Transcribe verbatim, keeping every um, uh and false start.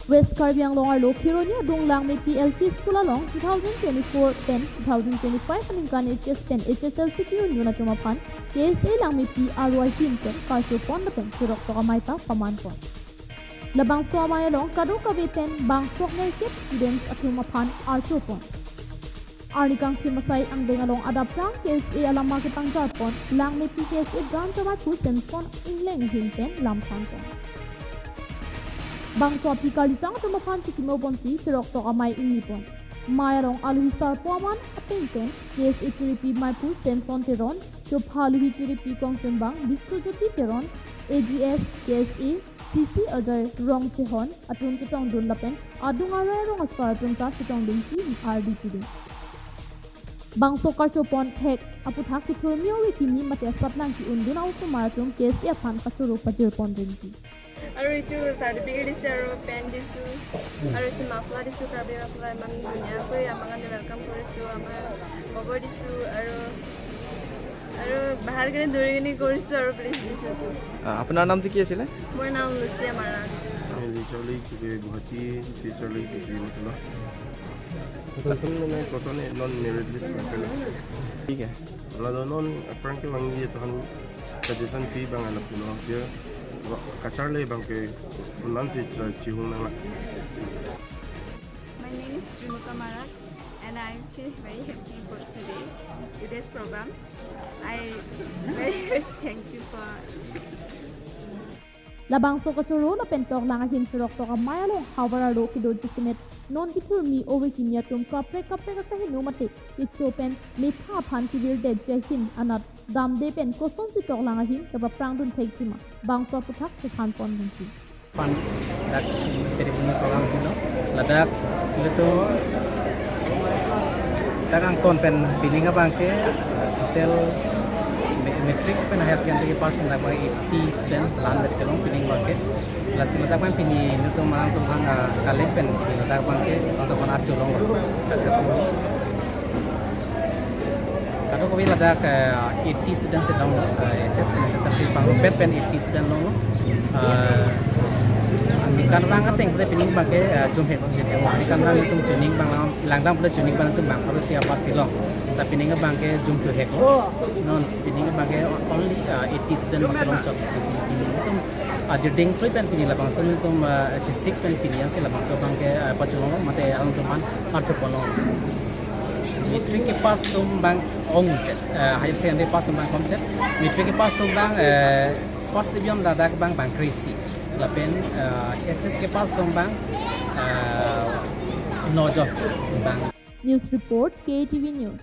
West Karbi Anglong arlo Kheroni adung Langmepi L P School along two thousand twenty-four pen two thousand twenty-five aningkan H S pen H S L C ki-un-un atum aphan K S A Langmepi aro ahin pen karcho pon lapen chirok tok amei ta paman pon. Labangso amei along kadokave pen bang throk nerkep students atum aphan archo pon. Arni kangthim asai angdeng along adap prang K S A alama kepangjar pon Langmepi K S A branch amaiphu Samson Engleng ahin pen lam than pon. Bangso aphi karlitang atum aphan chikimo ponsi chirok tok amei ingni pon. Mei along aluhi sarpo aman ateng pen K S A tiripi meiphu Samson Teron, chopha aluhi tiripi kongchumbang Biswajyoti Teron, A G S K S A C C Ajay Rongchehon atum chetongdun lapen adung arai arong asar atum ta chetongdunsi ardi pidun. Bangso karcho pon thek aputhak kethurmi ove kimi mate asatnang ki-undun a-osomar atum K S A aphan kachoro pajir pon rinti. আৰু এইটো চাৰ্টিফিকেট দিছে আৰু পেন দিছোঁ আৰু এইটো মাফলা দিছোঁ, কাৰ্বি মাফলা ইমান ধুনীয়াকৈ আমাৰ কাৰণে ৱেলকাম কৰিছোঁ, আমাৰ খবৰ দিছোঁ আৰু আৰু বাহিৰ কাৰণে দৌৰি কিনি কৰিছোঁ আৰু প্লেচ দিছোঁ। আহ, আপোনাৰ নামটো কি আছিলে? মোৰ নাম লুচিয়া Maran. Literally, kita Guwahati, literally, kita Bintulu. Tapi nang kosong ni non merit list kan. ठीक है. Lalu non apprang ke wangi itu kan suggestion fee bang anak puno dia kachar le bang ke unan si cihung nang. My name is Jumuka Marak and I feel very happy for today, today's program. I very thank you for Labangso kachoro lapen toklang ahin chirok tok amei along havar arlo kedo jisimet non kethurmi ove kimi atum kaprek kaprek akaheno mate kecho pen metha aphan kibirdet ahin anat damde pen kosonsi toklang ahin kapaprang dun thekji ma bangso aputhak chethan pon rinti. Pan dak ceremony program silo ladak ilitum dak angton pen pining abang ke total matric pen higher secondary pass pen dak abang eighty student lan det kelong pining abang ke. Lasi ladak abang pini ilitum atum abang collect pen ladak abang ke ilitum abang archo long successful. Kadokave ladak eighty students along H S pen H S L C pangpet pen eighty student along. Kan rang ateng pen pining abang ke jum hek jum hek. Kan rang ilitum joining abang langdam pen joining abang ilitum abang harus siap part silong. Tapi pining abang ke jum tu hek. Non pining abang ke only eighty student along chot. Ilitum ajir ding three pen pini labangso ilitum jisik pen pini ansi labangso abang ke pajulong mate alangtum aphan archo pon long. Matric ke pass atum abang ongchet, higher secondary pass atum abang ongchet. Matric ke pass atum abang first division ladak abang bang kre-isi. Lapen H S ke pass atum abang nojon abang. News report, K T V News.